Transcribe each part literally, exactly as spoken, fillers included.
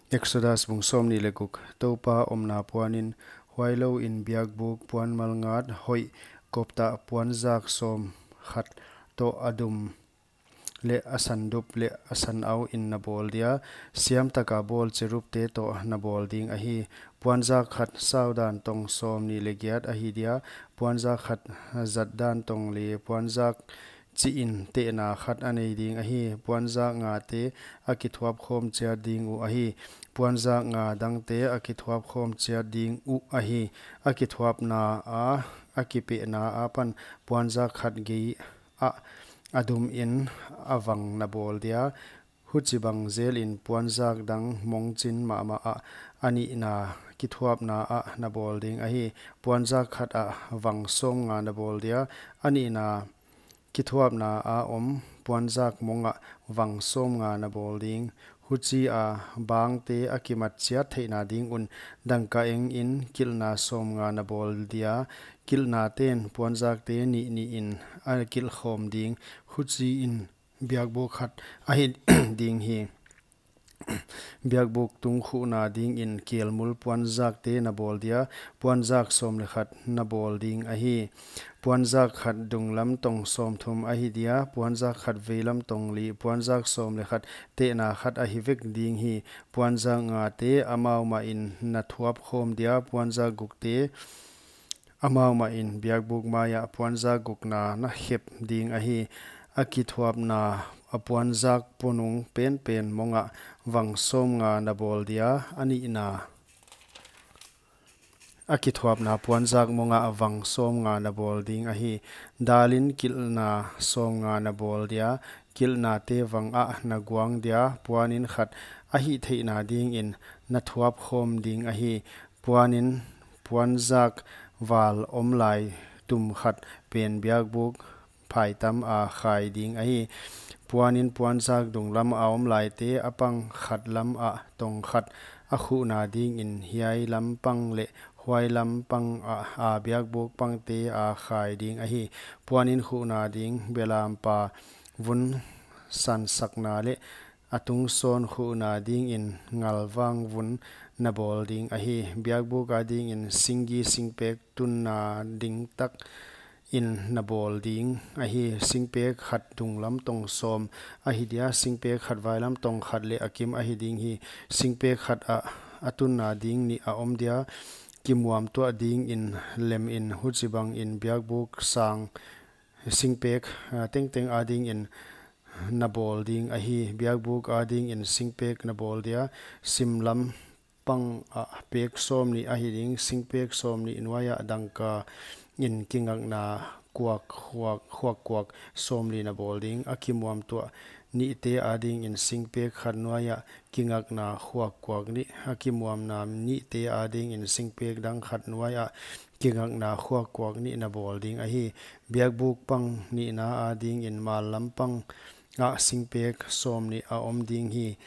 Exodus bung sawmnih leh guk. Toupa omna puanin, huailouin biakbuk puan malngat hoih koptah puanzak sawmkhat toh a dum leh a sandup leh a sanau in na bawl dia, siamtaka bawl cherubte toh na bawl ding ahi. Puanzak khat saudan tong sawmnih leh giat ahi dia, puanzak khat zatdan tong li, puanzak chihin tehna khat a nei ding ahi. Puanzak ngate a kithuap khawm chiat ding uh ahi. Puanzak nga dangte a kithuap khawm chiat ding uh ahi. A kithuapna a, a kipehna apan puanzak khat gei ah a dumin a vang na bawl dia, huchibang zelin puanzak dang mongchin mahmah ah a nihna kithuapna ah na bawl ding ahi. Puanzak khat ah vang sawmnga na bawl dia, a nihna kithuapna a om puanzak mongah vang sawmnga na bawl ding. Huchia bangte a kimat chiat theihna ding un dangka engin kilhna sawmnga na bawl dia, kilhnaten puanzakte nih nihin a kilh khawm ding. Huchiin biakbuk khat ahi ding hi. Biakbuk tung khuhna dingin kelmul puanzakte na bawl dia, puanzak sawm leh khat na bawl ding ahi. Puanzak khat dunglam tong sawmthum ahi dia, puanzak khat veilam tong li, puanzak sawm leh khat tehna khat ahi vek ding hi. Puanzak ngate amau mahin na thuap khawm dia, puanzak gukte amau mahin biakbuk maiah puanzak gukna na khep ding ahi. A kithuapna a puanzak ponung penpen mongah vang sawmnga na bawl dia, a nihna a kithuapna puanzak mongah vang sawmnga na bawl ding ahi. Dalin kilhna sawmnga na bawl dia, kilhnate vang ah na guang dia, puanin khat a hih theihna dingin na thuap khawm ding ahi. Puanin puanzak val omlai tum khat pen biakbuk phaitam a khai ding ahi. Puanin puanzak dunglam a omlaite a pang khat lam ah tong khat a khuhna dingin hiai lam pang leh huai lam pang ah a biakbuk pangte a khai ding ahi. Puanin khuhna ding belampa vun sansakna leh a tungsawn khuhna dingin ngalvang vun na bawl ding ahi. Biakbuk adingin singgi singpek tunna ding tak in na bawl ding ahi. Singpek khat dunglam tong sawm ahi dia, singpek khat vailam tong khat leh a kim ahi ding hi. Singpek khat ah a tunna ding nih a om dia, kimuam tuah dingin lemin, huchibangin biakbuk sang singpek, ah, tengteng adingin na bawl ding ahi. Biakbuk adingin singpek na bawl dia, simlam pang ah pek sawmnih ahi ding. Singpek sawmnih nuaiah dangka in kingakna khuak, khuak, khuak kuak sawmli na bawl ding. A kimuam tuah nihte adingin singpek khat nuaiah kingakna khuak kuak nih, a kimuamna nihte adingin singpek dang khat nuaiah kingakna khuak kuak nih na bawl ding ahi. Biakbuk pang nihna adingin mallam pang ah singpek sawmnih a om ding hi.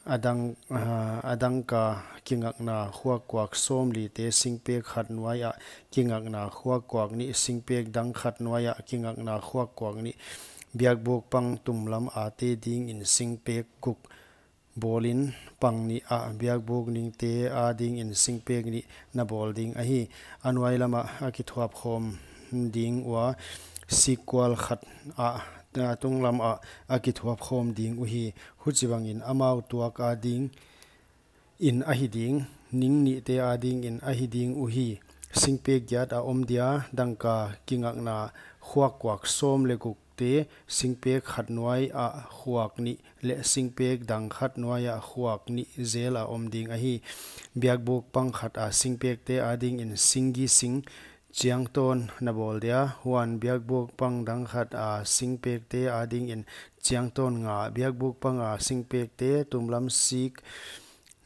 A dang, ah, a dangka kingakna khuak kuak sawmlite singpek khat nuaiah kingakna khuak kuak nih, singpek dang khat nuaiah kingakna khuak kuak nih. Biakbuk pang tumlam ate dingin singpek guk bawlin, pang nih ah biakbuk ningte adingin singpek nih na bawl ding ahi. A nuailam ah a kithuap khawm ding ua, sikkual khat ah, a tunglam ah a kithuap khawm ding uhi. Huchibangin amau tuak adingin ahi ding, ning nihte adingin ahi ding uhi. Singpek giat a om dia, dangka kingakna khuak kuak sawm leh gukte singpek khat nuaiah khuak nih leh singpek dang khat nuaiah khuak nih zel a om ding ahi. Biakbuk pang khat a singpekte adingin singgi sing chiangtawn na bawl dia, huan biakbuk pang dang khat a singpekte adingin chiangtawn nga, biakbuk pang a singpekte tumlam sik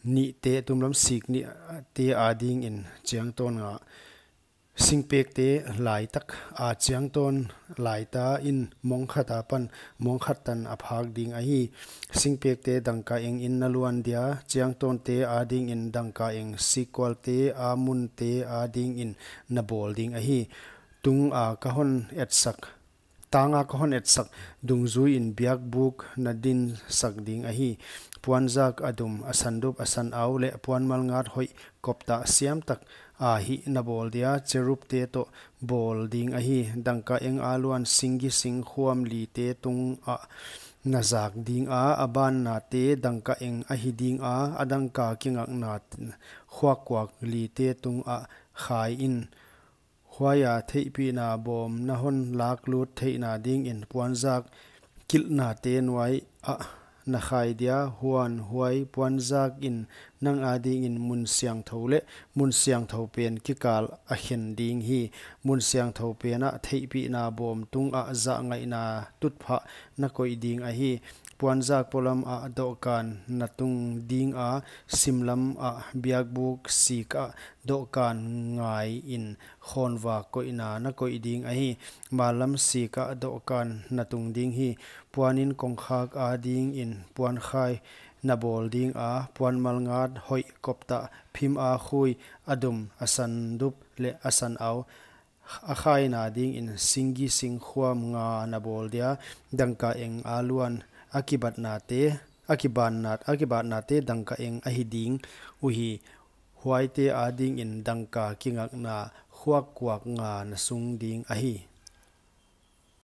nihte, tumlam sik nihte adingin chiangtawn nga. Singpekte laitak a chiangtawn laita in mongkhat apan mongkhat tan a phak ding ahi. Singpekte dangka engin na luan dia, chiangtawnte adingin dangka eng sikkualte a munte adingin na bawl ding ahi. Tung a ka hon etsak, tang a ka hon etsak dungzuiin biakbuk na dinsak ding ahi. puanzak a dum, a sandup, a sanau leh puan malngat hoih koptah siamtak a hih na bawl dia, cherubte toh bawl ding ahi. Dangka eng a luan singgi singkhuam lite tungah na zak ding a, a bannate dangka eng ahi ding a, a dangka kingakna khuakkuak lite tungah khai in. Huaia theihpihna bawm na hon laklut theihna dingin puanzak kilhnate nuai ah na khai dia, huan huai puanzak in nang adingin mun siangthou leh mun siangthou pen kikal a khen ding hi. Mun siangthou pen ah theihpihna bawm tungah zahngaihna tutphah na koih ding ahi. Puanzak polam ah dohkan na tung ding a, simlam ah biakbuk sik ah dohkan ngai in khawnvak koihna na koih ding ahi. Mallam sik ah dohkan na tung ding hi. Puanin kongkhak adingin puankhai na bawl ding a, puan malngat hoih koptah phim a khui, a dum, a sandup leh a sanau a khaina dingin singgi singkhuam nga na bawl dia, dangka eng a luan a kibatnate, a kibatnat, a kibatnate dangka eng ahi ding uhi. Huaite adingin dangka kingakna khuakkuak nga na sung ding ahi.